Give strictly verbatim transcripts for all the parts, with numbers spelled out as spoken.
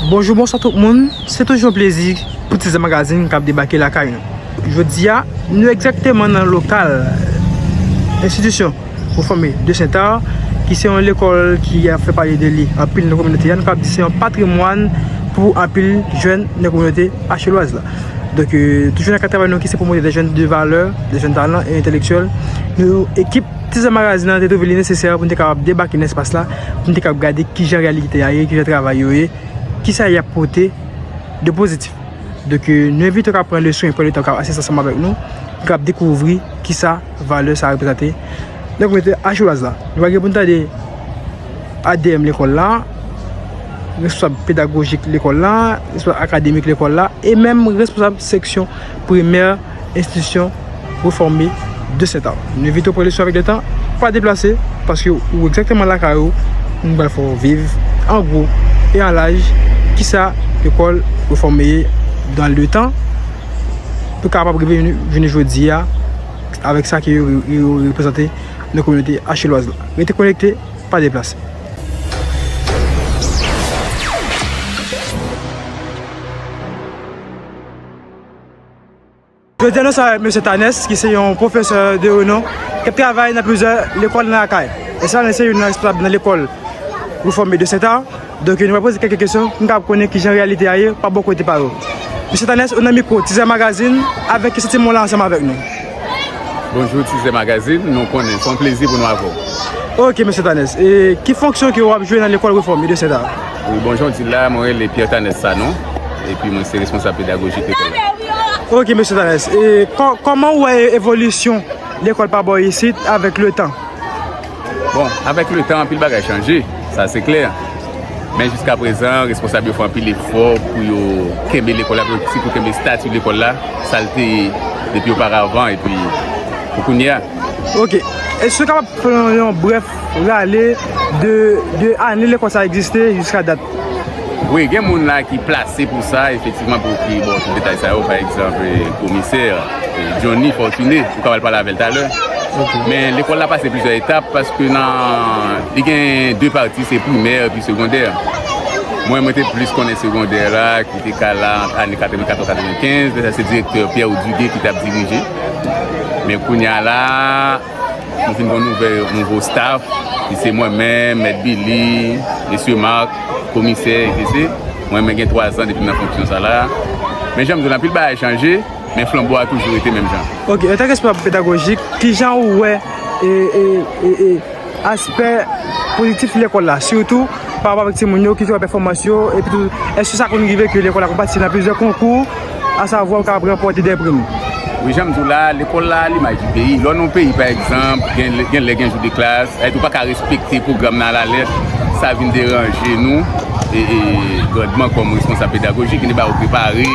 Bonjou, bonswa tout moun. Se toujou yon plezi pou Tizè Magazine k ap debake lakay nou. Jodi a, nou egzakteman nan lokal enstitisyon Refòme de Sentart, ki se yon lekòl ki ap fè pale de li anpil nan kominote a. Nou kapab di se yon patrimwàn pou anpil jèn nan kominote achelwaz la. Donk, euh, toujou nan kad travay nou ki se pwomotè de jèn de valè, de jèn talan e entèlektyèl, nou, ekip Tizè Magazine nan te twouve li nesesè pou n te kapab debake nan espas la, pou n te kapab gade kijan reyalite a ye, kijan travay yo ye, kisa y ap pote de pozitif. Donk, euh, nou envite w k ap pran leson e pran letan w k ap asiste ansanm avèk nou, k ap dekouvri kisa valè sa reprezante nan kominote achelwaz la. Nou pral gen pou n tande A D M lekòl la, responsab pedagojik lekòl la, responsab akademik lekòl la, e menm responsab seksyon primè enstitisyon Refòme de Sentart. Nou envite w pran leson avèk letan, pa deplase, paske ou egzakteman lakay ou, nou pral fè w viv an gwo e an laj kisa lekòl Refòme ye dan letan, pou kapab rive jounen jodi a, avèk sa ke yo, yo reprezante nan kominote achelwaz la. Rete konekte, pa deplase. Jodi a, nou sa avèk mesye Tanès, ki se yon pwofesè de renon, k ap travay nan plizyè lekòl nan lakay. E sa, se youn nan responsab nan lekòl Refòme de Sentart. Donk, nou va poze kèk kesyon pou n kapab konnen kijan reyalite a ye pa bò kote pa yo. Mesye Tanès, ou nan mikwo Tizè Magazine, avèk ki santiman w la ansanm avèk nou? Bonjou, Tizè Magazine. Nou konnen, se yon plezi pou nou avè w. Ok, mesye Tanès. E ki fonksyon ke w ap jwe nan lekòl Refòme de Sentart? Wi, bon, jan w di la, mwen rele Pierre Tanès Sanon, epi mwen se responsab pedagojik lekòl la. Ok, mesye Tanès. E kò-, kòman w wè evolisyon lekòl pa bò isit avèk letan? Bon, avèk letan, anpil bagay chanje, sa se klè. Men jiskaprezan, responsab yo fè anpil efò pou yo kenbe lekòl la, pou yo sitou kenbe estati lekòl la, sa l te ye depi oparavan, epi pou kounye a. Ok. Èske w kapab fè yon, yon brèf rale de, de ane lekòl sa egziste jiska dat? Wi, gen moun la ki plase pou sa, efektivman, pou ki, bon, tout detay sa yo, pa egzanp, komisè, Johnny Fortuné, ou kapab pale avè l talè. Ok. Men lekòl la pase plizyè etap, paske nan, li gen de pati, se primè epi segondè. Mwen, mwen te plis konnen segondè la, ki te ka la ant ane katrevenkatòz katrevenkenz, lè sa se direktè Pierre Dugué ki t ap dirije. Men kounye a la, nou vin gen yon nouvè, nouvo staff, ki se mwen menm, Mèt Billy, mesye Marc, komisè, etsetera. Mwen menm gen twa zan depi m nan fonksyon sa la. Men jan m di w, anpil bagay chanje, men flanbo a toujou rete menm jan. Ok, antanke responsab pedagojik, kijan ou wè e, e, e, e, aspè pozitif lekòl la, sitou pa rapò avèk timoun yo, ki jan yo wè pèfòmans yo, epi tou, èske sa konn rive ke lekòl la konn patisipe nan plizyè konkou, asavwa ou kapab ranpòte de prim? Wi, jan m di w la, lekòl la, a limaj di peyi. Lè w nan yon peyi, pa egzanp, gen, gen lè gen jou de klas, èt ou pa ka respekte pwogram nan alalèt, sa vin deranje nou, e, e, grandman kòm responsab pedagojik, ki te ba yo prepare,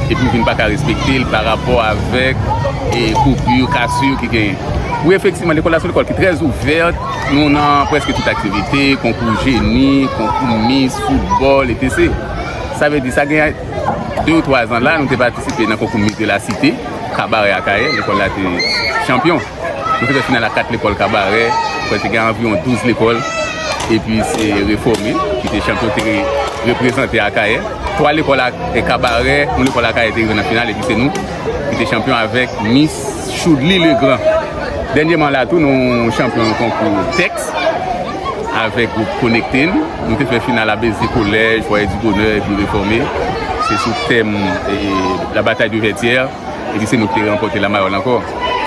epi w vin pa ka respekte l pa rapò avèk, e, koupi, kase ki genyen. Wi, efektivman, lekòl la se yon lekòl ki trè ouvè. Nou nan prèske tout aktivite, konkou jeni, konkou mis, foutbòl, etsetera. Sa vle di, sa gen de ou twa zan la, nou te patisipe nan konkou Miss de la Cité, Kabarè Akayè, lekòl la te chanpyon. Nou te fè final a kat lekòl Kabarè, prèske gen anviwon douz lekòl, epi se Refòme ki te chanpyon, te re-, reprezante Akayè. Twa lekòl ak, e, Kabarè, yon lekòl Akayè te rive nan final, epi se nou ki te chanpyon avèk Miss Choudly Legrand. Dènyèman la tou, nou chanpyon konkou tèks avèk gwoup Konekte N. Nou te fè final a Béziers Collège, Foyer du Bonheur, epi Refòme. Se sou tèm, e, la bataille de Vertières. Epi se nou ki te ranpòte lamayòl ankò.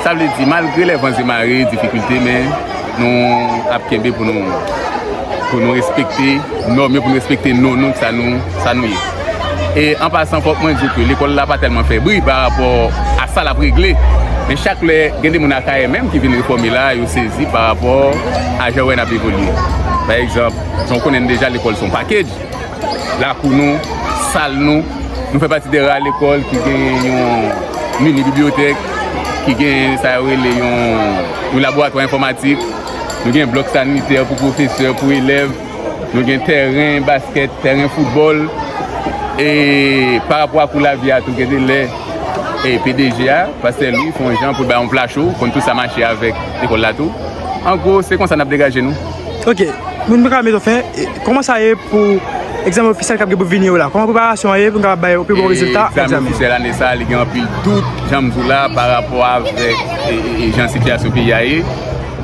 Sa vle di, malgre lè van e mare, difikilte, men nou ap kenbe pou nou, pou nou respekte nòm yo, pou nou respekte non nou, sa nou, sa nou ye. E an pasan, fòk mwen di ke lekòl la pa tèlman fè bri pa rapò a sa l ap regle. Men chak lè, gen de moun Akayè menm ki vin Refòme la, yo sezi pa rapò a jan yo wè n ap evolye. Pa egzanp, jan w konnen n deja, lekòl se yon package. Lakou nou, sal nou. Nou fè pati de ra lekòl ki gen yon mini bibliyotèk, ki gen sa yo rele yon, yon laboratwa enfòmatik. Nou gen blòk sanitè pou pwofesè, pou elèv. Nou gen tèren baskèt, tèren foutbòl. E pa rapò a kou lavi a tou, gen de lè, e P D G a, Pastè Louis, fè yon jan pou l bay yon pla cho, konn tout sa mache avèk lekòl la tou. An gwo, se konsa n ap degaje nou. Ok, moun pa ka mete w fen, e, kòman sa ye pou Egzamen ofisyèl k ap gen pou vini yo la, kòman preparasyon an ye pou n kapab bay pi bon rezilta nan egzamen? Egzamen ofisyèl ane sa a, li gen anpil dout, jan m di w la, pa rapò avèk e, e, e, jan sitiyasyon peyi a ye.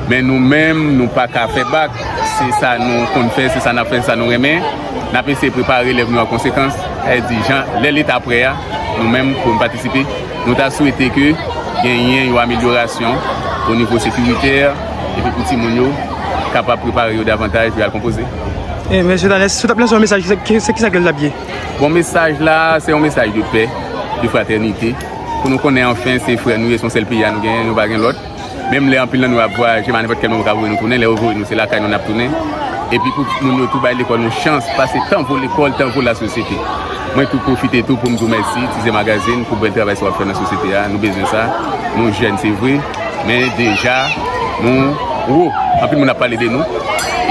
Men nou menm, nou pa ka fè bak. Se sa nou konn fè, se sa n ap fè, se sa nou renmen. N ap eseye prepare elèv nou an konsekans. Sa vle di, jan, lè Leta prè a, nou menm, pou n patisipe, nou ta swete ke genyen yon amelyorasyon o nivo sekiritè, epi pou timoun yo kapab prepare yo davantaj pou y al konpoze. E, mesye Danès, si w t ap lanse yon mesaj, se ki- se kisa ke l t ap ye? Bon, mesaj la, se yon mesaj de pè, de fratènite. Pou nou konnen, anfen, se frè nou ye, se yon sèl peyi a nou genyen, nou pa gen lòt. Menm lè anpil nan nou ap vwayaje, pa nenpòt kèl moman yo ka voye nou tounen, lè yo voye nou, se lakay nou n ap tounen. Epi pou moun yo tou bay lekòl nou chans, paske tanvo lekòl, tanvo lasosyete. Mwen tou pwofite tou pou m di w mèsi, Tizè Magazine, pou bèl travay sa w ap fè nan sosyete a. Nou bezwen sa. Nou jèn, se vre, men deja, nou wo. Anpil moun ap pale de nou.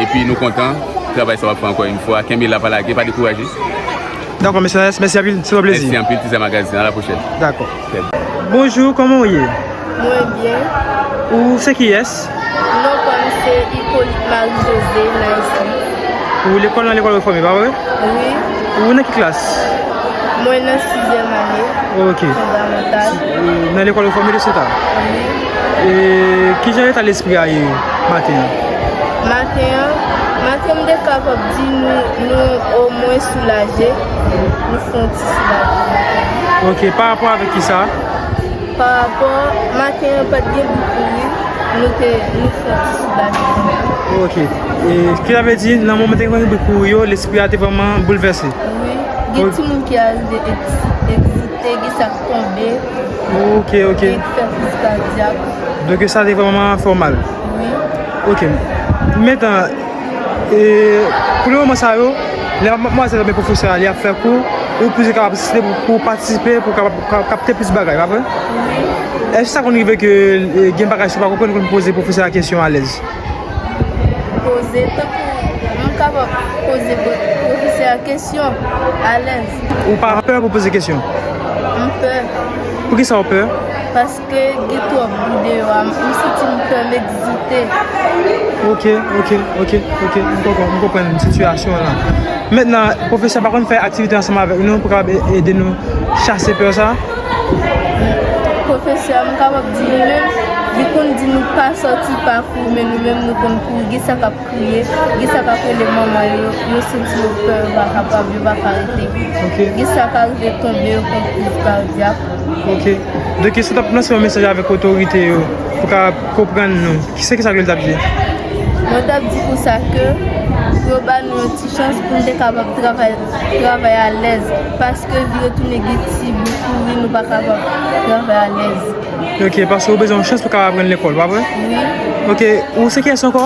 Epi nou kontan, travay sa w ap fè ankò yon fwa. Kenbe la, pa lage, pa dekouraje. Dakò, mesye Danès, mèsi anpil, se yon plezi. Mèsi anpil, Tizè Magazine. A la pwochèn. Dakò. Bonjou, kòman w ye? Mwen byen. Ou se kiyès? Non pa m se Hippolyte Marie José Naismith. Ou lekòl nan lekòl refòme, pa vre? Wi. Ou nan ki klas? Mwen nan sizyèm ane Ok. fondamantal. Nan lekòl refòme de Senta. Wi. E kijan eta lespri a ye maten an? Maten an, maten m te kapab di nou, nou omwen soulaje, nou fè yon ti soulaje. Ok, pa rapò avèk kisa? Pa rapò, maten an pa t gen bri kouri, nou te, nou fè yon ti soulaje. Ok. E ki sa vle di, nan moman te gen bri kouri yo, lespri a te vrèman boulvèse? Wi, gen timoun ki arive egzite, gen sa k tonbe, Ok, ok. gen k fè kriz kadyak. Donk sa te vrèman fè w mal. Wi. Ok. Mentnan, e, pou le moman sa yo, lè madmwazèl oubyen pwofesè a li ap fè kou, ou plis kapab asiste pou, pou patisipe, pou kapab ka- kapte plis bagay, pa vre? Èske sa konn rive ke e, gen bagay sa w pa konprann, ou konn poze pwofesè a kesyon alèz? Poze, tankou m kapab poze pwo- pwofesè a kesyon alèz. Ou pa pè pou poze kesyon? M pè. Poukisa w pè? Paske gen twòp bri deyò a, m santi m pè, m egzite. Ok, ok, ok, ok. M konprann, m konprann sitiyasyon an la. Mentnan, pwofesè a pa konn fè aktivite ansanm avèk nou pou kapab e- ede nou chase pè sa? Pwofesè a, m kapab di li menm, li konn di nou pa sòti, pa kouri, men nou menm nou konn kouri. Gen sa k ap kriye, gen sa k ap rele manman yo, yo santi yo pè, yo pa kapab, yo pa ka rete. Ok. Gen sa k arive tonbe, yo konn kriz kadyak. Ok. Donk, si w t ap lanse yon mesaj avèk otorite yo, pou ka konprann nou, se kisa ke l t ap di? Mwen t ap di konsa ke pou yo ba nou yon ti chans pou n te kapab travay, travay alèz. Paske vire tounen gen ti bri kouri, nou pa kapab travay alèz. Ok, paske ou bezwen yon chans pou kapab aprann lekòl, pa vre? Wi. Ok, ou se kiyès ankò?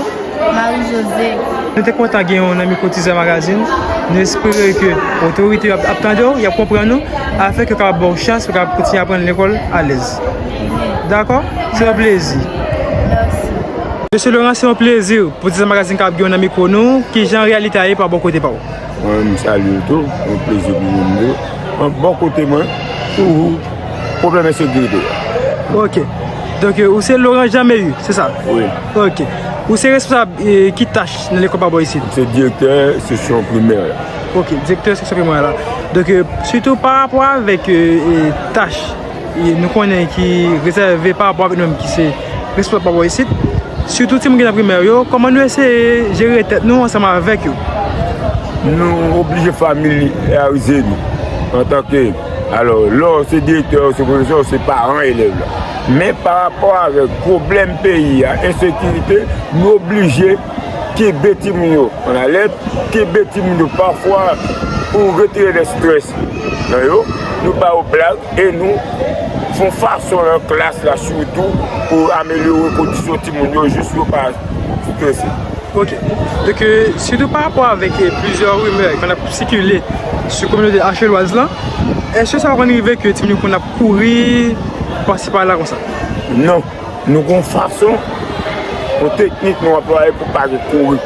Marie José. Nou te kontan gen w nan mikwo Tizè Magazine. Nou espere ke otorite yo ap, ap tande w, y ap konprann ou, afin ke yo kapab ba w chans pou kapab kontinye aprann lekòl alèz. Dakò? Se yon plezi. Mèsi. Mesye Laurent, se yon plezi pou Tizè Magazine kapab gen w nan mikwo nou. Kijan reyalite a ye pa bò kote pa w? Mwen menm, m salye l tou. Yon plezi pou mwen menm tou. Bon, bò kote mwen, toujou pwoblèm ensekirite. Ok. Donk, ou se Laurent Jean Méhu, se sa? Wi. Ok. Ou se responsab e, ki tach nan lekòl pa bò isit? Se direktè seksyon primè la. Ok, direktè seksyon primè la. Donk, e, sitou pa rapò avèk e, e, tach e, nou konnen ki rezève pa rapò avèk nou menm ki se responsab pa bò isit, sitou timoun ki nan primè yo, kòman nou eseye jere tèt nou ansanm avèk yo? Nou oblije familiarize nou antanke, alò, lè w se direktè, w se pwofesè, w se paran elèv la. Men pa rapò avèk pwoblèm peyi a, ensekirite, nou oblije kenbe timoun yo an alèt, kenbe timoun yo pafwa pou retire lè strès nan yo, nou ba yo blag e nou fè yon fason nan klas la sitou pou amelyore kondisyon timoun yo jis yo pa strese. Ok. Donk, e, sitou pa rapò avèk e, plizyè rimè ki konn ap sikile sou kominote achelwaz lan, èske sa pa konn rive ke timoun yo konn ap kouri pase pa la konsa? Non. Nou gon fason, yon teknik nou anplwaye pou pa gen kouri.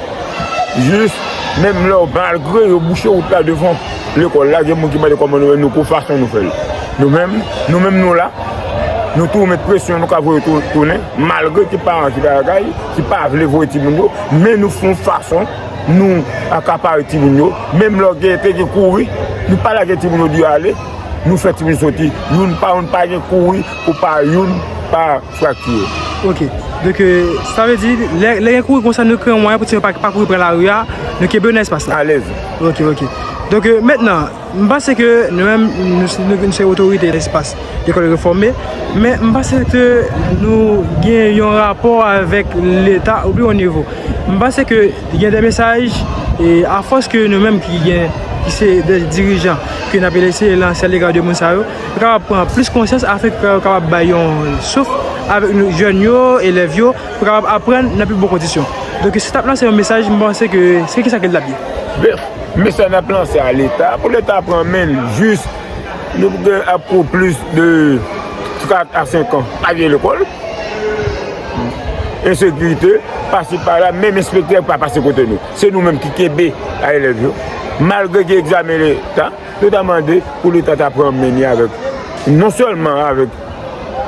Jis, menm lè w malgre yo bouche wout la devan lekòl la, gen moun ki mande kòman nou fè, nou gon fason nou fè l. Nou menm, nou menm nou la, nou tou met presyon, nou ka voye tou- tounen, malgre ki paran ki lakay, ki pa vle voye timoun yo, men nou fè yon fason Nou akapare timoun yo, menm lè w gen, te gen kouri, nou pa lage timoun yo di yo ale, nou fè timoun soti, youn pa youn, pa gen kouri pou pa youn pa fraktire. Ok. Donk, euh, sa vle di, lè, lè gen kouri konsa, nou kreye yon mwayen pou timoun pa, pa kouri pran lari a, nou kenbe nan espas la. Alèz. Ok, ok. Donk, euh, mentnan, m panse ke nou menm, nou, nou, nou se otorite nan espas lekòl refòme, men m panse ke nou gen yon rapò avèk Leta oubyen yon nivo. M panse ke gen de mesaj, e afòs ke nou menm ki gen, ki se de dirijan, ke n ap eseye lanse alega de moun sa yo, yo kapab pran plis konsyans afin ke yo kapab bay yon souf avèk nou, jèn yo, elèv yo, pou kapab aprann nan pi bon kondisyon. Donk, si t ap lanse yon mesaj, m panse ke se ki sa ke l t ap ye. Mesaj n ap lanse a Leta, pou Leta pran men l jis, nou gen ap pou plis de kat a senk an pa gen lekòl. Ensekirite, pase pa la, menm enspektè pa pase kote nou. Se nou menm ki kenbe a elèv yo. Malgre gen egzamen Leta, nou ta mande pou Leta ta pran men li avèk, non sèlman avèk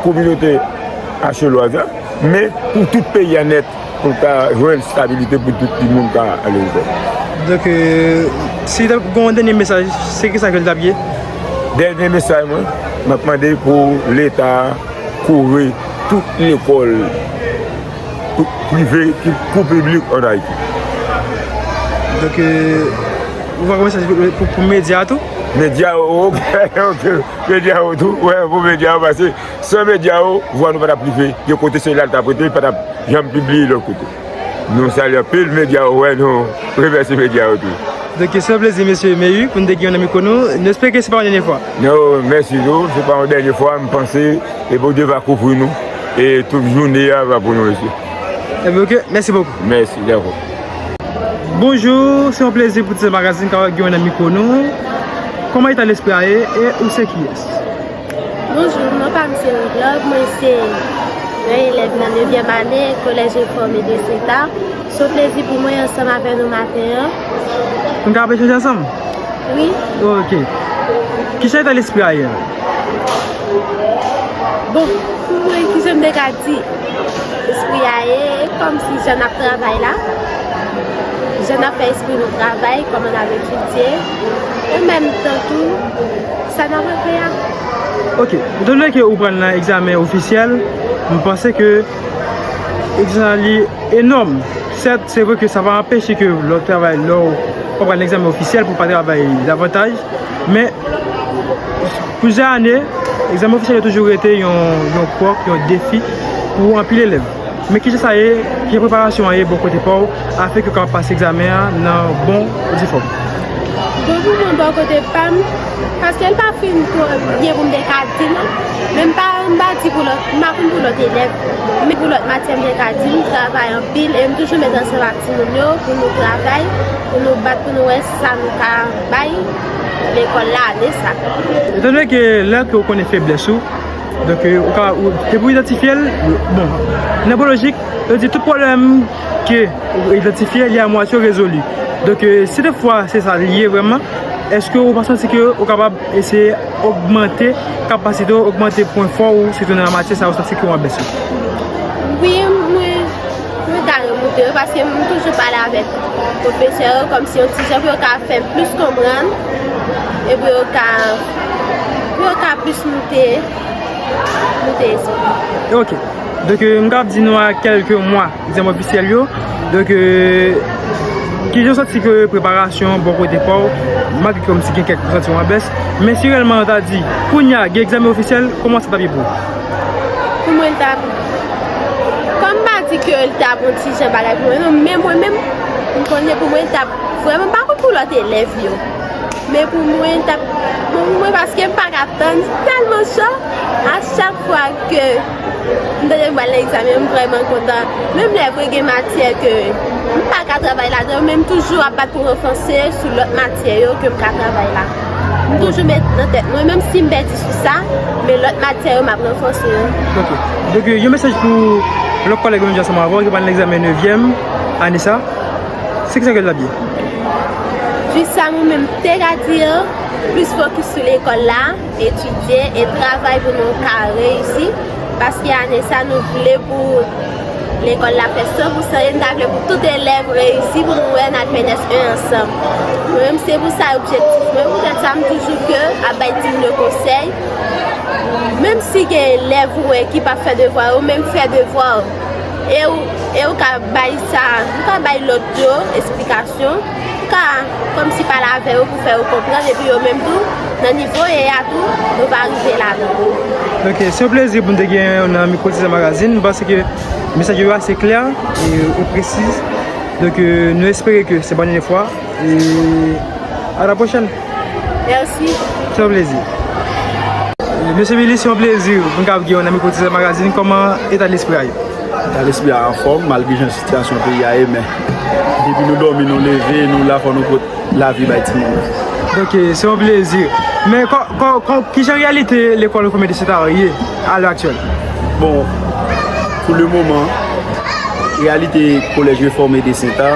kominote achelwaz la, men pou tout peyi a nèt, pou l ka jwenn stabilite, pou tout timoun ka ale lekòl. Donk, euh, si t ap gen yon dènye mesaj, se ki sa ke l t ap ye? Dènye mesaj mwen, m ap mande pou Leta kore tout lekòl, kou prive ki kou piblik ann Ayiti. Donk, euh, ou va kòmanse pou, pou, pou medya tou? Medya, ok, ok. Medya yo tou, wè, pou medya yo, paske san medya yo, vwa nou pa t ap rive. Gen kote se la l t ap rete, li pa t ap janm pibliye lòt kote. Nou salye anpil medya yo, wè, nou remèsye medya yo tou. Donk, se yon plezi, mesye Meyu, pou n te gen w nan mikwo nou. Nou espere ke se pa yon dènye fwa. Non, mèsi tou. Se pa yon dènye fwa, m panse, e Bondye va kouvri nou. E tout jounen an va pou nou, mesye. Ebyen, ok, mèsi bokou. Mèsi, dakò. Bonjou, se yon plezi pou Tizè Magazine kapab gen w nan mikwo nou. Kòman eta lespri a ye e ou se kiyès? Bonjou, non pa m se Ruth Love, mwen se yon elèv nan nevyèm ane Kolèj Refòme de Senta. Se yon plezi pou mwen ansanm avè nou maten an. Nou kapab echanje ansanm? Wi. Ok. Kijan eta lespri a ye? Bon, pou mwen, kijan m te ka di lespri a ye, kòmsi jan n ap travay la, jan n ap fè espri nou travay, kòman n ap etidye, e menm tan tou, sa n ap rantre a. Ok, etan done ke ou pral nan egzamen ofisyèl, m panse ke egzamen li enòm. Sèt, se vre ke sa pa anpeche ke lè w travay, lè w pral nan egzamen ofisyèl pou w pa travay davantaj, men plizyè ane, egzamen ofisyèl yo toujou rete yon, yon pòk, yon defi pou anpil elèv. Men kijan sa ye, kijan preparasyon an ye bò kote pa w, afin ke w kapab pase egzamen an nan bon difòm? Bon, pou mwen, bò kote pa m, paske l pa fin twò byen pou m te ka di non. Men m pa, m pa di pou lòt, m pa konn pou lòt elèv. Men pou lòt matyè, m te ka di, m travay anpil e m toujou met ansanm ak timoun yo pou nou travay, pou nou bat, pou nou wè sa nou ka bay lekòl la ane sa. Etan done ke lè ke w konnen feblès ou, donk, ou ka, ou, depi w idantifye l, bon, nan bon lojik, yo di tout pwoblèm ke ou idantifye, li a mwatye rezoli. Donk, si toutfwa se sa l ye vrèman, èske ou pa santi ke ou kapab eseye ogmante kapasite w, ogmante pwen fò ou, sitou nan matyè sa ou santi ke w an bès yo? Wi, mwen, mwen ka remoute yo, paske m toujou pale avèk pwofesè yo, kòmsi yon ti jan pou yo ka fè m plis konprann, e pou yo ka, pou yo ka plis moute, moute espri. Ok. Donk, euh, m kapab di nou a kèlke mwa egzamen ofisyèl yo. Donk, euh, kijan w santi ke preparasyon bò kote pa w, malgre kòmsi gen kèk ou santi w an bès, men si reyèlman yo ta di, kounye a gen egzamen ofisyèl, kòman sa t ap ye pou ou? Pou mwen, l t ap, kòm m pa di ke l t ap yon ti jan bagay pou mwen, non, men mwen menm, m konnen pou mwen, l t ap vrèman, m pa konn pou lòt elèv yo. Men pou mwen, t ap bon pou mwen paske m pa ka tann, tèlman cho. A chak fwa ke m tande m pral nan egzamen, m vrèman kontan. Menm lè vre gen matyè ke m pa ka travay ladan yo, men m toujou ap bat pou ranfòse sou lòt matyè yo ke m ka travay la. M toujou met nan tèt mwen, menm si m pèdi sou sa, men lòt matyè yo, m ap ranfòse yo. Ok. Donk, yon mesaj pou lòt kòlèg yo menm jan ansanm avè w ki pral nan egzamen nevyèm ane sa. Se ki sa ke l ap ye? Jis sa mwen menm te ka di an, plis fokis sou lekòl la, etidye e travay pou nou ka reyisi, paske ane sa nou vle pou Lekòl la fè san pou san e m ta vle pou tout elèv reyisi pou nou wè n al fè N S E ansanm. Mwen menm se pou sa objektif mwen, poutèt sa m toujou ke ap bay timoun yo konsèy. Menm si gen elèv ou wè ki p ap fè devwa yo, menm fè devwa w. E w, e w ka bay sa, ou ka bay lòt yo esplikasyon. Ka kòmsi pale avè yo pou fè yo konprann, epi yo menm tou, nan nivo yo ye a tou, yo va rive la tou. Ok, se yon plezi pou n te gen w nan mikwo Tizan Magazine. M panse ke mesaj yo ase klè e, e presiz. Donk, euh, nou espere ke se pa dènye fwa. E a la pwochèn. Mèsi. Se yon plezi. Mesye Billy, se yon plezi pou n kapab gen w nan mikwo Tizan Magazine. Kòman eta lespri a ye? Eta lespri a anfòm, malgre jan sitiyasyon peyi a ye, men depi nou dòmi, nou leve, nou la, fò nou pot lavi bay timoun yo. Ok, se yon plezi. Men kò, kò, kò, kijan reyalite lekòl Refòme de Senta ye a lè aktyèl? Bon, pou le moman, reyalite Kolèj Refòme de Senta,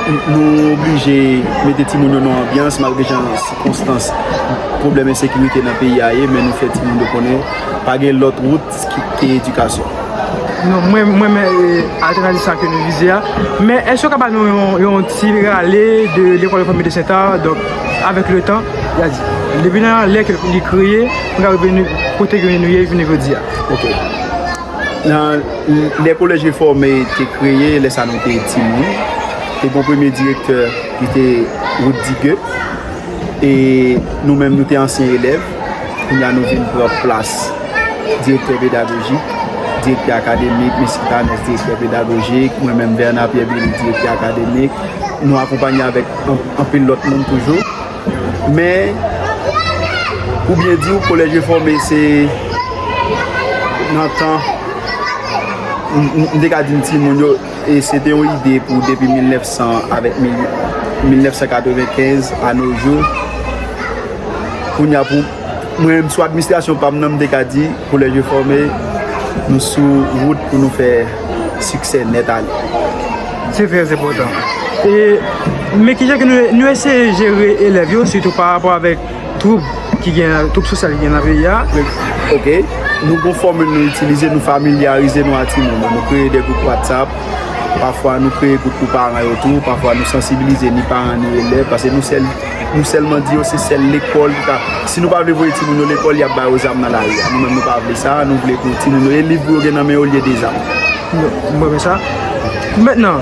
n-, nou oblije mete timoun yo nan anbyans, malgre jan sikonstans, pwoblèm ensekirite nan peyi a ye, men nou fè timoun yo konnen pa gen lòt wout ki, ki edikasyon. Non, mwen, mwen, men, e, altènativ sa ke nou vize a. Men, èske w ka ba nou yon, yon ti rale de lekòl Refòme de Senta, donk, avèk le tan, y a di, depi nan lè ke li kreye, nou ka rive nou, kote ke nou ye jounen jodi a? Ok. Nan, lè Kolèj Refòme te kreye, lè sa nou te timoun, te gen yon premye direktè ki te Wood Digue. E nou menm, nou te ansyen elèv. Kounye a, nou vin pran plas direktè pedagojik, direktè akademik, mesye Tanès, direktè pedagojik, mwen menm, Bernard Pierre Billy, direktè akademik. Nou akonpanye avèk an-, anpil lòt moun toujou. Men, pou byen di w, Kolèj Refòme, se nan tan, m, m, m te ka di m timoun yo, E se te yon ide pou depi mil nèf san avèk mil, mil nèf san katrevenkenz a no jou. Kounye a pou mwen, sou administrasyon pa m nan, m te ka di, Kolèj Refòme, nou sou wout pou nou fè siksè nèt ale. Se trè enpòtan. E, men kijan ke nou, nou eseye jere elèv yo, sitou pa rapò avèk twoub ki gen, twoub sosyal ki gen nan peyi a. Ok. Nou gon fòmil nou itilize, nou familyarize nou ak timoun yo. Nou kreye de gwoup WhatsApp. Pafwa nou kreye gwoup pou paran yo tou. Pafwa nou sansibilize ni paran ni elèv. Paske nou sèl, nou sèlman di yo se sèl lekòl ki ka. Si nou pa vle voye timoun yo lekòl, y ap ba yo zam nan lari a. Nou menm nou pa vle sa. Nou vle pou timoun yo e liv pou yo gen nan men yo olye de zam. Mwen renmen sa. Mentnan,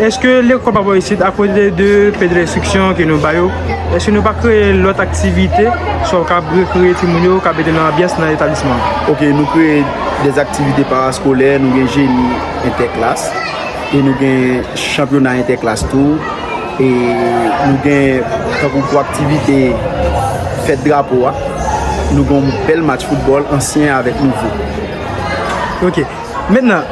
èske lekòl pa bò isit, akote de pè de lenstriksyon ke nou ba yo, èske nou pa kreye lòt aktivite, swa w ka rekreye timoun yo, ka mete nan anbyans nan etablisman an? Ok, nou kreye de aktivite paraskolè, nou gen jeni entèklas, e nou gen chanpyona entèklas tou, e nou gen tankou pou aktivite fèt drapo a, nou gen yon bèl match foutbòl ansyen avèk nouvo. Ok. Mentnan,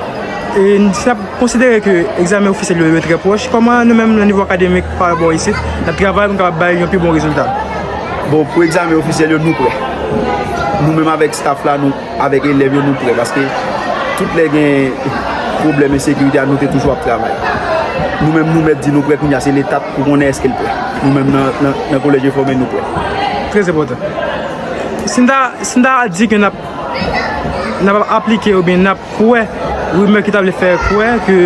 e, si n ap konsidere ke egzamen ofisyèl yo, yo trè pwòch, kòman nou menm nan nivo akademik pa bò isit, n ap travay pou n kapab bay yon pi bon rezilta? Bon, pou egzamen ofisyèl yo, nou prè. Nou menm avèk staff la, nou, avèk elèv yo, nou prè. Paske tout lè gen pwoblèm ensekirite a, nou te toujou ap travay. Nou menm, nou mèt di nou prè, kounye a se Leta pou konnen èske l prè. Nou menm nan, nan, nan Kolèj Refòme, nou prè. Trè enpòtan. Si n ta, si n ta di ke n ap, n ap aplike oubyen n ap kwè rimè ki ta vle fè kwè ke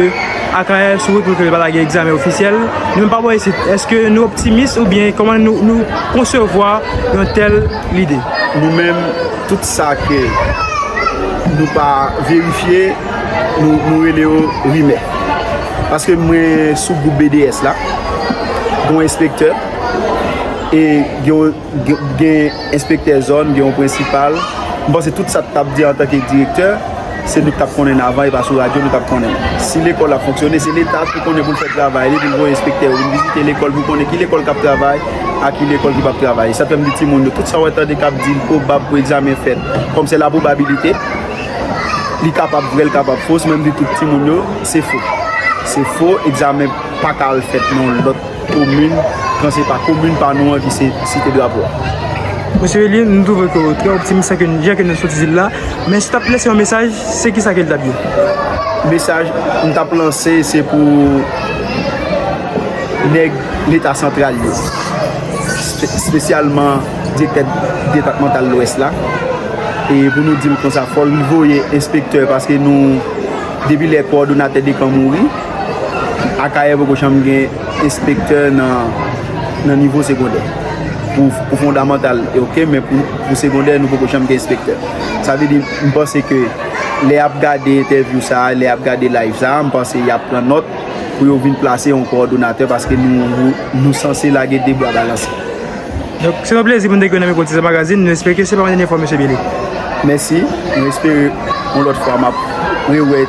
Akayè sou wout pou ke l pa ta gen egzamen ofisyèl. Nou menm pa bò isit, èske nou optimis oubyen kòman nou, nou konsevwa yon tèl lide? Nou menm, tout sa ke nou pa verifye, nou, nou rele yo rimè. Paske mwen sou gwoup B D S la, gen yon enspektè, e gen yon gen, gen enspektè zòn, gen yon prensipal. M panse tout sa t ap di antanke direktè, se nou k t ap konnen l avan, e pa sou radyo nou t ap konnen l. Si lekòl ap fonksyone, se Leta pou konnen pou l fè travay li, pou l voye enspektè yo vin vizite lekòl, pou konnen ki lekòl k ap travay, ak ki lekòl ki p ap travay. Sa fè m di timoun yo, tout sa w ap tande k ap di l pwobab pou egzamen fèt, kòm se la pwobabilite, li kapab vrè, li kapab fo, men m di tout timoun yo, se fo. Se fo, egzamen pa ka al fèt nan lòt komin, kan se pa komin pa nou an ki se site drapo a. Mesye Willy, nou twouve ke w trè optimis jan ke, jan ke nou soti di l la, men si w t ap lanse yon mesaj, se kisa ke l t ap ye? Mesaj m t ap lanse, se pou nèg Leta santral yo, espe-, espesyalman direktè depatmantal Lwès la, e pou nou di l konsa, fò l voye enspektè, paske nou, Depi lè kowòdonatè de kan mouri, Akayè poko janm gen enspektè nan, nan nivo segondè. Pou, pou fondamantal, e oke, men pou, pou segondè, nou poko janm gen enspektè. Sa vle di, m panse ke lè y ap gade entèvyou sa a, lè y ap gade live sa a, m panse y ap pran nòt pou yo vin plase yon kowòdonatè paske nou, nou, nou sanse lage de bra balanse. Donk, se yon plezi pou n te gen w nan mikwo Tizè Magazine. Nou espere ke se pa yon dènye fwa, mesye Bele. Mèsi. Nou espere yon lòt fwa m ap rewè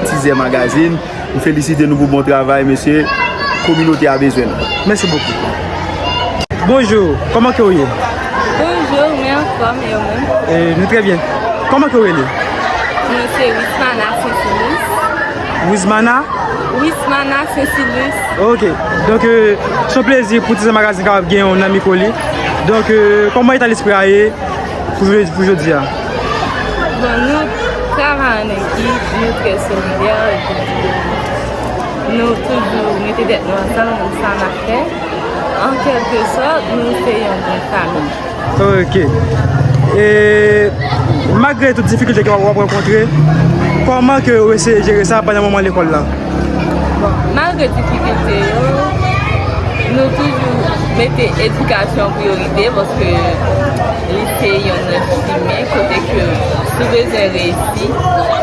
Tizè Magazine. M felisite nou pou bon travay, mesye. Kominote a bezwen nou. Mèsi bokou. Bonjou, kòman ke w ye? Bonjou, mwen anfòm, e ou menm? E, nou trè byen. Kòman ke w rele? Mwen se Wismana Saint-Simus. Wismana? Wismana Saint-Simus. Ok. Donk, euh, se yon plezi pou Tizè Magazine kapab gen yon nan mikwo li. Donk, euh, kòman eta lespri a ye pou jodi, pou jodi a? Bon, nou travay an ekip, nou trè solidè, epi nou toujou mete tèt nou ansanm nan sa n ap fè. An kèlke sòt, nou se yon grenn fanmi. Ok. E malgre tout difikilte ke w ap rankontre, kòman ke w eseye jere sa pandan moman lekòl la? Bon, malgre difikilte yo, nou toujou mete edikasyon an priyorite paske li se youn nan chimen kote ke si w bezwen reyisi,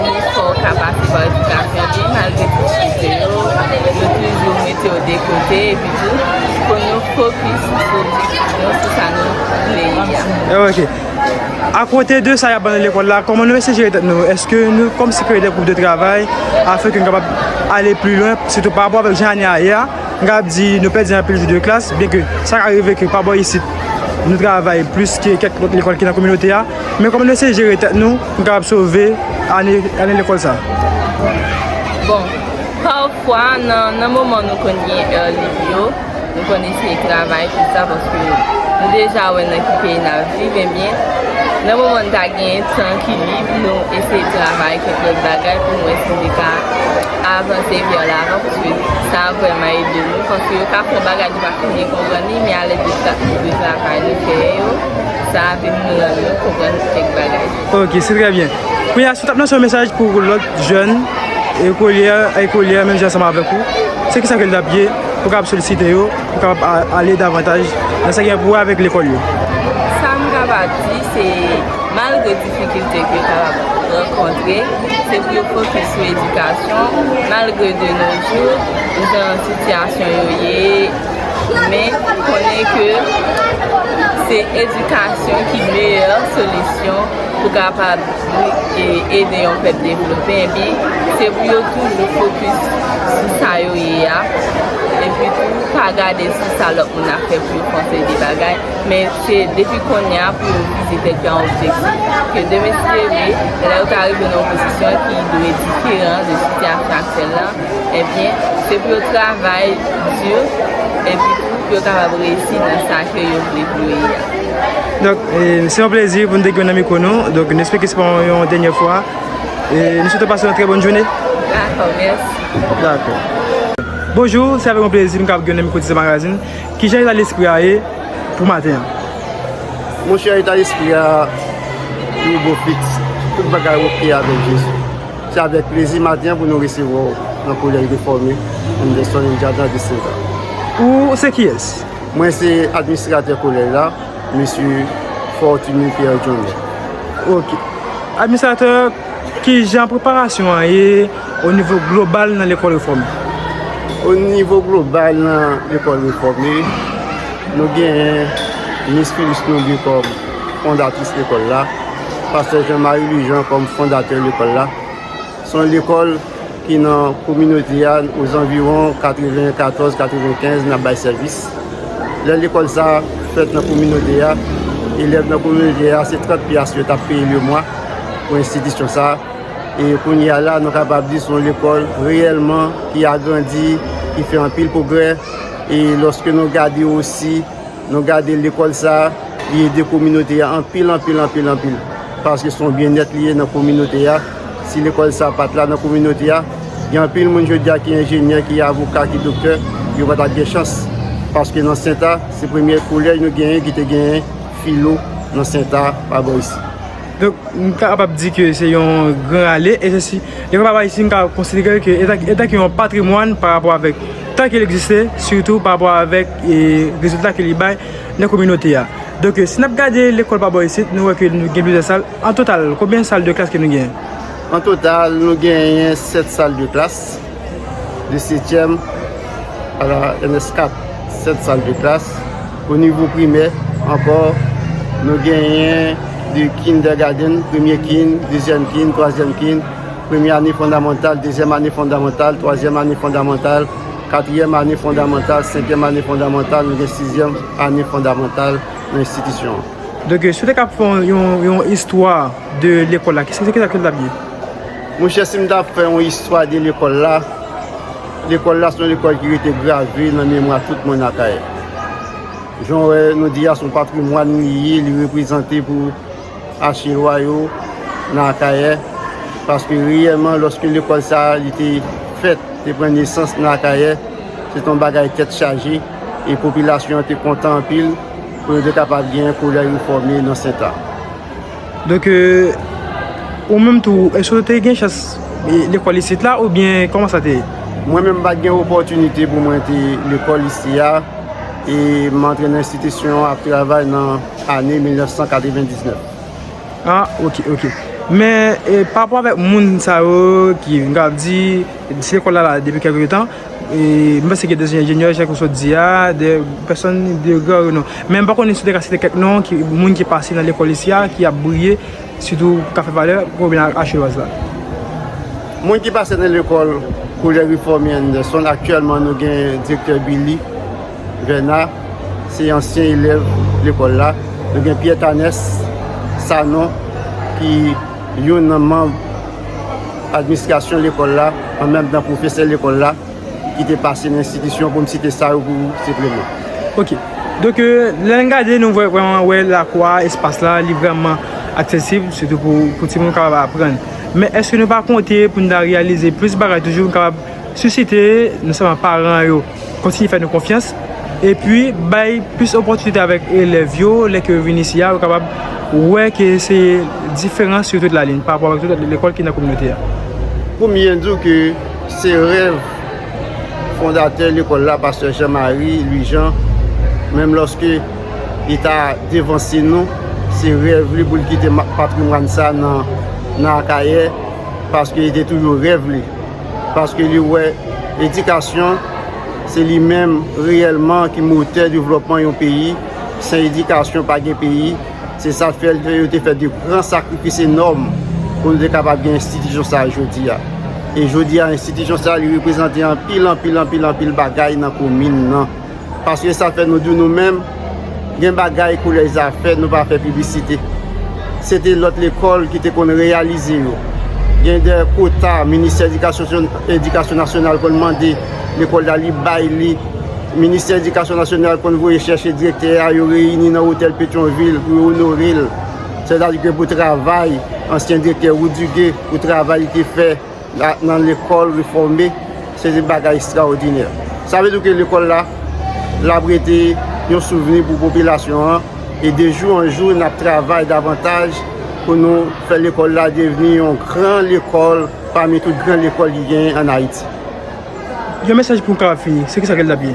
li fò w ka pase pa edikasyon. Epi malgre difikilte yo, nou toujou mete yo de kote, epi tou, pou nou fokis sou objektif nou, sou sa nou vle ye a. Eh, ok. Akote de sa y ap ban nou lekòl la, kòman nou eseye jere tèt nou? Èske nou kòmsi kreye de gwoup de travay afin ke nou kapab ale pli lwen, sitou pa rapò avèk jan ane a ye a? M kapab di nou pèdi anpil jou de klas, byenke sa ka rive ke pa bò isit nou travay plis ke kèk lòt lekòl ki nan kominote a. Men kòman nou eseye jere tèt nou pou n kapab sove ane, ane lekòl sa? Bon, pafwa, nan, nan moman nou konn gen, euh, lib yo, nou konn eseye travay, tout sa, paske nou deja wè nan ki peyi n ap viv, ebyen, nan moman n ta gen tan ki lib, nou eseye travay kèk lòt bagay pou nou wè si nou te ka avanse vè lavan, paske sa vrèman ede nou, paske yo ka fè yon bagay nou pa fin byen konprann li, men alèd de tra-, de travay nou fè yo, sa ap vin rann nou konprann kèk bagay. Ok, se trè byen. Kounye a, si w t ap lanse yon mesaj pou lòt jèn, ekolyè, ekolyè, menm jan ansanm avèk ou, se kisa ke l t ap ye pou w kapab solisite yo, pou w kapab a-, ale davantaj nan sa ki gen pou wè avèk lekòl yo? Sa m kapab di, se malgre difikilte ke yo kapab rankontre, se pou yo fokis sou edikasyon, malgre de nos jours, jan sitiyasyon yo ye, men konnen ke se edikasyon ki meyè solisyon pou kapab e, ede yon pèp devlope, ebyen, se pou yo toujou fokis sou sa yo ye a, epi tou pa gade sou sa lòt moun ap fè pou yo fè yon seri de bagay, men se depi kounye a pou yo vize tèt yo a yon objektif, ke demen si Dye vle, lè yo ta rive nan yon pozisyon ki dwe diferan de sitiyasyon aktyèl la, ebyen, se pou yo travay di, epi tou pou yo kapab reyisi nan sa ke yo vle pou yo ye a. Donk, e, se yon plezi pou n te gen w nan mikwo nou. Donk, nou espere ke se pa yon dènye fwa. E nou swete w pase yon trè bòn jounen. Dakò, mèsi. Dakò. Bonjou, se avèk yon plezi m kapab gen w nan mikwo Tizè Magazine. Kijan eta lespri a ye pou maten an? Monchè, eta lespri a, nou bon fiks. Tout bagay oke avèk Jezi. Se avèk plezi maten an pou nou resevwa w nan Kolèj Refòme Anderson Indiana de Senta. Ou se kiyès? Mwen se administratè kolèj la, mesye Fortuné Pierre Johnny. Ok. Administratè, kijan preparasyon an ye o nivo global nan lekòl Refòme? O nivo global nan lekòl Refòme, nou genyen Miss Phyllis Longé kòm fondatris lekòl la, pastè Jean Marie Louis Jean kòm fondatè lekòl la. Se yon lekòl ki nan kominote a, ozanviwon katrevenkatòz katrevenkenz, n ap bay sèvis. Lè lekòl sa a fèt nan kominote a, elèv nan kominote a, se trant pyas yo t ap peye lemwa pou enstitisyon sa a. E kounye a la, nou kapab di se yon lekòl reyèlman ki agrandi, ki fè anpil pwogrè. E lòske nou gade osi, nou gade lekòl sa a, li ede kominote a anpil, anpil, anpil, anpil. Paske se yon byennèt li ye nan kominote a. Si lekòl sa a pa t la nan kominote a, gen anpil moun jodi a ki enjenyè, ki avoka, ki doktè, yo pa t ap gen chans. Paske nan Senta, se premye kolèj nou genyen ki te genyen filo nan Senta pa bò isi. Donk, m kapab di ke se yon gran ale, e se si, lekòl pa pa isi, m ka konsidere ke etan, etan ke yon patrimwàn pa rapò avèk tan ke l egziste, sitou pa rapò avèk, e, rezilta ke li bay nan kominote a. Donk, si n ap gade lekòl pa bò isit, nou wè ke nou gen plizyè sal. An total, konbyen sal de klas ke nou genyen? An total, nou genyen sèt sal de klas, de setyèm a la N S kat, sèt sal de klas. O nivo primè ankò, nou genyen de kindergarten, premye kin, dezyèm kin, twazyèm kin, premye ane fondamantal, dezyèm ane fondamantal, twazyèm ane fondamantal, katriyèm ane fondamantal, senkyèm ane fondamantal, nou gen sizyèm ane fondamantal nan enstitisyon an. Donk, si w te ka fè yon, yon, yon istwa de lekòl la, kisa, kisa ke l t ap ye? Monchè, si m ta fè yon istwa de lekòl la, lekòl la se yon lekòl ki rete grave nan memwa tout moun Akayè. Jan w wè, nou di a se yon patrimwàn li ye, li reprezante pou Achelwa yo nan Akayè, paske reyèlman, lòske lekòl sa a, li te fèt, te pran nesans nan Akayè, se te yon bagay tèt chaje, e popilasyon an te kontan anpil pou yo te kapab gen kolèj refòme nan Senta. Donk, e, ou menm tou, èske w te gen chans, e, lekòl isit la, oubyen kòman sa te ye? Mwen menm, m pa t gen opòtinite pou mwen te lekòl isi a, e m antre nan enstitisyon an ap travay nan ane mil nèf san katrevendiznèf. Ah, ok, ok. Men, e, pa rapò avèk moun sa yo ki, m kapab di, se lekòl la la depi kèlke tan, e, m panse gen de enjenyè, jan ke w sot di a, de pèsòn de gran renon. Men m pa konnen si w te ka site kèk non ki, moun ki pase nan lekòl isi a, ki ap briye, sitou ka fè valè, komin Achelwa la. Moun ki pase nan lekòl Kolèj Refòme Anderson, aktyèlman nou gen direktè Billy Verna, se ansyen elèv lekòl la. Nou gen Pierre Tanès Sanon, ki youn nan manm administrasyon lekòl la, an menm tan pwofesè lekòl la, ki te pase nan enstitisyon, pou m site sa yo pou senpleman. Ok. Donk, e, lè n gade, nou vwè, vrèman wè lakou a, espas la, li vrèman aksesib, sitou pou, pou timoun kapab aprann. Men èske nou pa konte pou n ta reyalize plis bagay toujou, pou n kapab sisite non sèlman paran yo kontinye fè nou konfyans, epi bay plis opòtinite avèk elèv yo, lè ke yo vin isi a, yo kapab wè ke se diferans sou tout lalin pa rapò avèk tout lòt lekòl ki nan kominote a? Premye, n di w ke se rèv fondatè lekòl la, pastè Jean Marie Louis Jean, menm lòske li ta devanse nou, se rèv li pou l kite ma-, patrimwàn sa nan, nan Akayè, paske li te toujou rèv li. Paske li wè edikasyon, se li menm reyèlman ki motè devlòpman yon peyi. San edikasyon, pa gen peyi. Se sa k fè l te, yo te fè de gran sakrifis enòm pou nou te kapab gen enstitisyon sa a jodi a. E jodi a, enstitisyon sa a, li reprezante anpil, anpil, anpil, anpil bagay nan komin nan. Paske sa fè nou di nou menm, gen bagay kolèj sa a fè, nou pa fè piblisite. Se te lòt lekòl ki te konn reyalize yo. Gen de kota, ministè edikasyon, edikasyon nasyonal konn mande lekòl la, li bay li. Ministè edikasyon nasyonal konn voye chèche direktè a, yo reyini nan otèl Petyonvil pou yo onore l. Sètadi ke pou travay ansyen direktè Rodriguez, pou travay li te fè la, nan lekòl refòme, se te bagay ekstraòdinè. Sa vle di ke lekòl la, l ap rete yon souvni pou popilasyon an, e de jou an jou, n ap travay davantaj pou nou fè lekòl la devni yon gran lekòl pami tout gran lekòl ki genyen ann Ayiti. Yon mesaj pou n kapab fini, se kisa ke l t ap ye?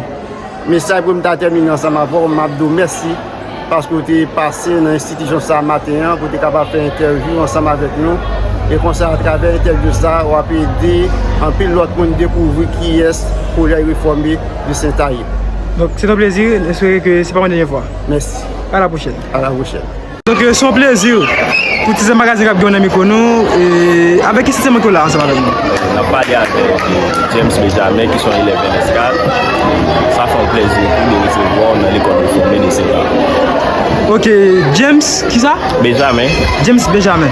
Mesaj pou m ta tèmine ansanm avè w, m ap di w mèsi paske w te pase nan enstitisyon sa a maten an pou w te kapab fè entèvyou ansanm avèk nou. E konsa, atravè entèvyou sa a, w ap ede anpil lòt moun dekouvri kiyès Kolèj Refòme de Senta ye. Donk, se yon plezi, n espere ke se pa yon dènye fwa. Mèsi. A la pwochèn. A la pwochèn. Donk, e, se yon plezi pou Ti Zen Magazine k ap gen w nan mikwo nou. E, avèk ki sentiman ke w la ansanm avèk nou? N ap pale avèk, e, James Benjamin, ki se yon elèv N S kat. Sa fè yon plezi pou nou resevwa w nan lekòl refòme de Senta. Ok, James, kisa? Benjamin. James Benjamin.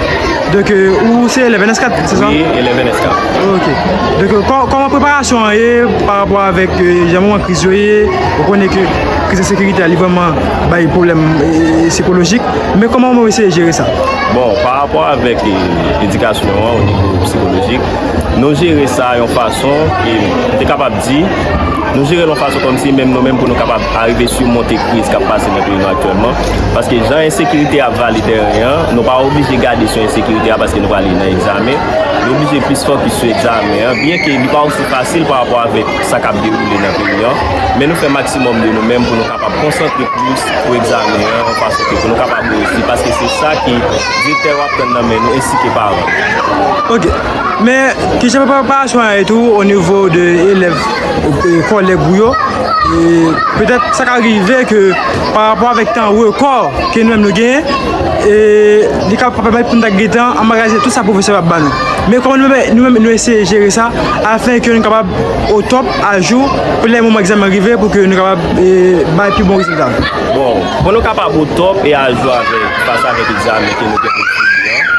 Donk, e, ou se elèv N S kat, se sa? Wi, elèv N S kat. Ok. Donk, e, kò-, kòman preparasyon an ye pa rapò avèk, e, jan moman kriz yo ye? Ou konnen ke kriz ensekirite a, li vrèman bay pwoblèm, e, sikolojik. Men kòman ou eseye jere sa? Bon, pa rapò avèk, e, edikasyon an, o nivo sikolojik, nou jere sa yon fason, e, m te kapab di, Nou jere l yon fason kòmsi menm nou menm pou nou kapab arive simonte kriz k ap pase nan peyi nou aktyèlman. Paske jan ensekirite ap vale tèren an, nou pa oblije gade sou ensekirite a paske nou prale nan egzamen. Nou oblije plis fokis sou egzamen an, byenke li pa osi fasil parapò avèk sa k ap dewoule nan peyi an. Men nou fè maksimòm de nou menm pou nou kapab konsantre plis pou egzamen an, yon fason ke pou nou kapab reyisi, paske se sa ke direktè yo ap tann nan men nou, ensi ke paran. Ok. Men, kijan preparasyon an ye tou o nivo de elèv, e, kòlèg ou yo? E petèt sa ka rive ke pa rapò avèk tan rekò ke nou menm nou genyen, e li ka pa pèmèt pou nou ta gentan anmagaze tout sa pwofesè yo ap ba nou. Men kòman nou menm nou menm nou eseye jere sa afin ke nou kapab o top, ajou pou lè moman egzamen an rive pou ke nou kapab, e, bay pi bon rezilta? Bon, pou nou kapab o top e ajou avèk, fas avèk egzamen ke nou gen pou sibi an,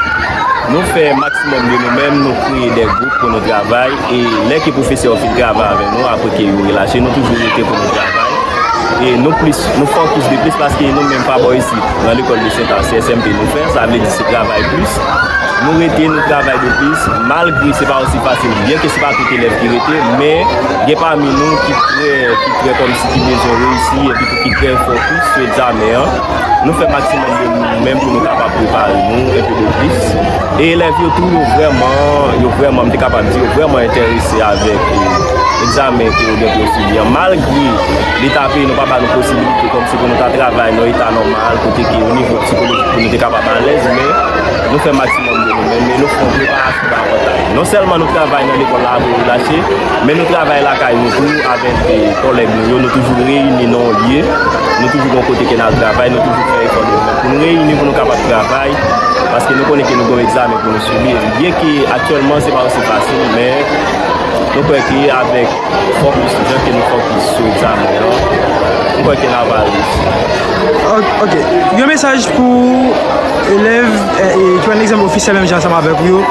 nou fè maksimòm de nou menm, nou kreye de gwoup pou nou travay, e lè ke pwofesè yo fin travay avèk nou, apre ke yo relache, nou toujou rete pou nou travay. E nou plis, nou fokis de plis paske nou menm pa bò isit, nan lekòl de Sentàn, se S M P nou fè, sa vle di se travay plis. Nou rete, nou travay de plis, malgre se pa osi fasil, byenke se pa tout elèv ki rete, men gen pami nou ki trè, ki trè kòmsi ki bezwen reyisi, epi tou ki trè fokis sou egzamen an. Nou fè maksimòm de nou menm pou nou kapab prepare nou enpe de plis. E elèv yo tou, yo vrèman, yo vrèman, m te kapab di, yo vrèman enterese avèk, e, egzamen ke yo gen pou yo sibi an. Malgre Leta peyi nou pa ba nou posibilite kòmsi pou nou ta travay nan eta nòmal, kote ke o nivo psikolojik pou nou te kapab alèz, men nou fè maksimòm de nou menm, men nou fè yon preparasyon davantaj. Non sèlman nou travay nan lekòl la apre relache, men nou travay lakay nou tou avèk, e, kòlèg nou yo, nou toujou reyini nan yon lye, nou toujou gen yon kote ke n al travay, nou toujou fè efò de nou menm pou nou reyini pou nou kapab travay, paske nou konnen ke nou gen yon egzamen pou nou sibi. Byenke aktyèlman se pa osi fasil, men nou kwè ke avèk fokis, jan ke nou fokis sou egzamen an, m kwè ke n ap al reyisi. Ok, ok. Yon mesaj pou elèv, e, e, ki pran egzamen ofisyèl menm jan ansanm avèk ou yo,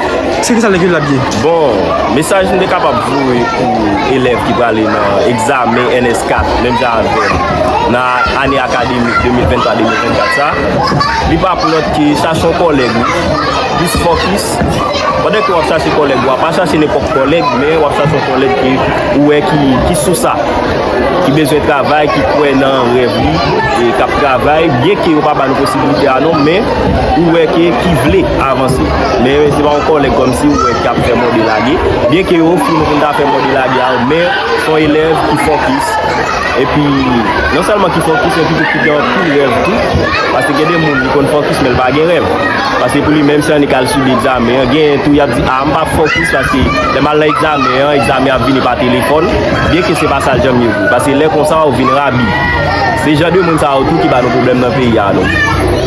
se ki sa lè ke l ap ye? Bon, mesaj m te kapab voye pou elèv ki prale nan egzamen N S kat, menm jan avè m, nan ane akademik de mil venntwa de mil vennkat sa, li pa pou lòt ke chache yon kòlèg ou, plis fokis. Pandan ke w ap chache kòlèg ou a, pa chache nenpòt kòlèg, men w ap chache yon kòlèg ke ou wè ki, ki sou sa, ki bezwen travay, ki kwè nan rèv li, e k ap travay, byenke yo pa ba nou posibilite a non, men ou wè ke ki vle avanse. Men se pa yon kòlèg kòmsi ou wè k ap fè mòde lage, byenke yo ofri nou pou n ta fè mòde lage a, men se yon elèv ki fokis. Epi, non sèlman ki fokis, men ki tou ki gen anpil rèv tou. Paske gen de moun, li konn fokis, men l pa gen rèv. Paske pou li menm, se annik al sibi egzamen an. Genyen tou, y ap di, a, m p ap fokis, paske lè m al nan egzamen an, egzamen an ap vini pa telefòn. Byenke se pa sa l janm ye vre. Paske lè konsa, ou vin rabi. Se jan de moun sa yo tou ki ba nou pwoblèm nan peyi a, non.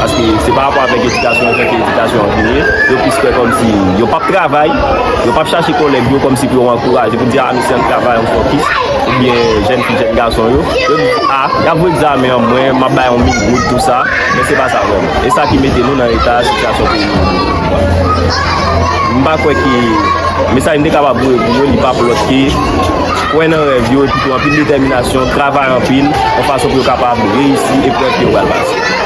Paske se pa rapò avèk edikasyon an, jan ke edikasyon an vin ye. Yo plis kwè kòmsi yo p ap travay, yo p ap chache kòlèg yo kòmsi pou yo ankouraje, pou di, a, mesye, ann travay, ann fokis. Oubyen jèn fi, jèn gason yo, yo di, a, y ap voye egzamen an, mwen, m ap bay yon mil goud, tou sa, men se pa sa vrèman. E sa ki mete nou nan eta sitiyasyon peyi nou. M pa kwè ke mesaj m te kapab voye pou yo, li p ap lòt ke kwè nan rèv yo, epi tou anpil detèminasyon, travay anpil, yon fason pou yo kapab reyisi eprèv ke yo pral pase.